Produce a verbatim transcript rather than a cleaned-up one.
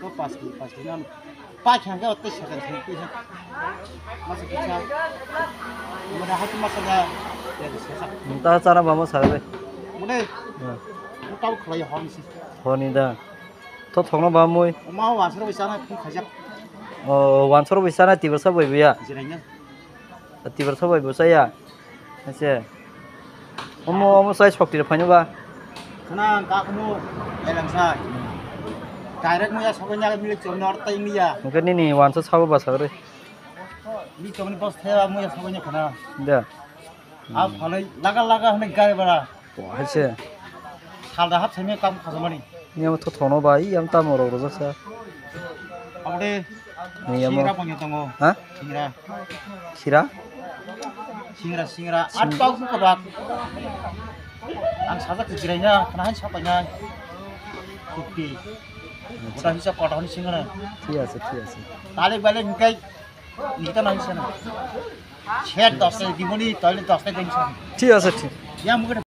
To pas kilo, pas kilo. Pai khang ke otte sa kan thang pisa. Masa kisa. Mada hatu masa da. Ya kisa sa. Ta chara bamo sa be. Mune. Tau khlai hon si. Honi da. To thongno ba mui. Oma wansoro bisa na khum khajak. O wansoro bisa na tibar sa boi biya. Jirainya. Tibar sa boi bo saya. Ase. Omo omo sai sokti phaino ba. Khana ang kakmu elang sai. Direct muya sabai nya milik chom nor tai miya. Engke nini wansa sabo ba sagre. Milik chom ni bos thaya muya sabai nya khana. Da. Au phalai laga laga hne gari bara. Wah, hai se. Salda hap semi kam khajamani. Ni amo thothono bai, yam tamo rok rojak sa. Abde. Ni amo. Singra pangyo tongo. Ha? Singra. Khira? Singra, singra. Sing- At pau ku kabak. Ang sajak jirai na, khana hai sapai na. Kupi. Acha. Kota hisab kota honi singra. Thik ase, thik ase. Tale bale nikai. Nita nang sana. Sher dos ta dimoni, toile dos ta din sana. Thik ase, thik. Ya mukhe